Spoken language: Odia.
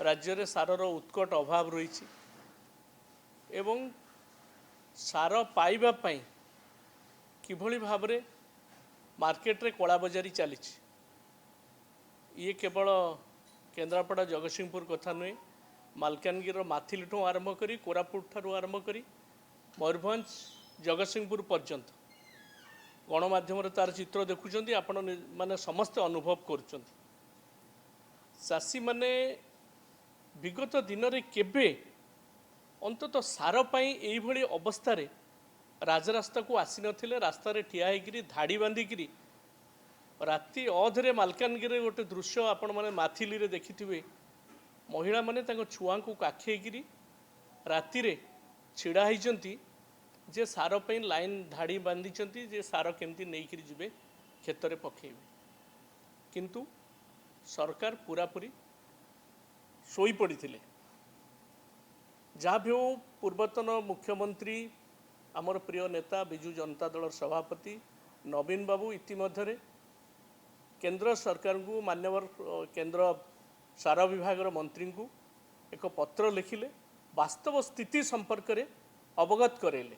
ରାଜ୍ୟରେ ସାରର ଉତ୍କଟ ଅଭାବ ରହିଛି ଏବଂ ସାର ପାଇବା ପାଇଁ କିଭଳି ଭାବରେ ମାର୍କେଟରେ କଳାବଜାରୀ ଚାଲିଛି। ଇଏ କେବଳ କେନ୍ଦ୍ରାପଡ଼ା, ଜଗତସିଂହପୁର କଥା ନୁହେଁ, ମାଲକାନଗିରିର ମାଥିଲିଠୁ ଆରମ୍ଭ କରି, କୋରାପୁଟ ଠାରୁ ଆରମ୍ଭ କରି ମୟୂରଭଞ୍ଜ, ଜଗତସିଂହପୁର ପର୍ଯ୍ୟନ୍ତ ଗଣମାଧ୍ୟମରେ ତାର ଚିତ୍ର ଦେଖୁଛନ୍ତି ଆପଣ, ମାନେ ସମସ୍ତେ ଅନୁଭବ କରୁଛନ୍ତି। ଚାଷୀମାନେ ବିଗତ ଦିନରେ କେବେ ଅନ୍ତତଃ ସାର ପାଇଁ ଏଇଭଳି ଅବସ୍ଥାରେ ରାଜରାସ୍ତାକୁ ଆସିନଥିଲେ। ରାସ୍ତାରେ ଠିଆ ହେଇକିରି, ଧାଡ଼ି ବାନ୍ଧିକିରି ରାତି ଅଧରେ ମାଲକାନଗିରିରେ ଗୋଟେ ଦୃଶ୍ୟ ଆପଣମାନେ ମାଥିଲିରେ ଦେଖିଥିବେ, ମହିଳାମାନେ ତାଙ୍କ ଛୁଆଙ୍କୁ କାଖେଇକିରି ରାତିରେ ଛିଡ଼ା ହେଇଛନ୍ତି ଯେ ସାର ପାଇଁ ଲାଇନ୍ ଧାଡ଼ି ବାନ୍ଧିଛନ୍ତି ଯେ ସାର କେମିତି ନେଇକିରି ଯିବେ, କ୍ଷେତରେ ପକାଇବେ। କିନ୍ତୁ ସରକାର ପୁରାପୁରି ଶୋଇପଡ଼ିଥିଲେ। ଯାହା ବି ହେଉ, ପୂର୍ବତନ ମୁଖ୍ୟମନ୍ତ୍ରୀ, ଆମର ପ୍ରିୟ ନେତା, ବିଜୁ ଜନତା ଦଳର ସଭାପତି ନବୀନ ବାବୁ ଇତିମଧ୍ୟରେ କେନ୍ଦ୍ର ସରକାରଙ୍କୁ, ମାନ୍ୟବର କେନ୍ଦ୍ର ସାର ବିଭାଗର ମନ୍ତ୍ରୀଙ୍କୁ ଏକ ପତ୍ର ଲେଖିଲେ, ବାସ୍ତବ ସ୍ଥିତି ସମ୍ପର୍କରେ ଅବଗତ କରାଇଲେ।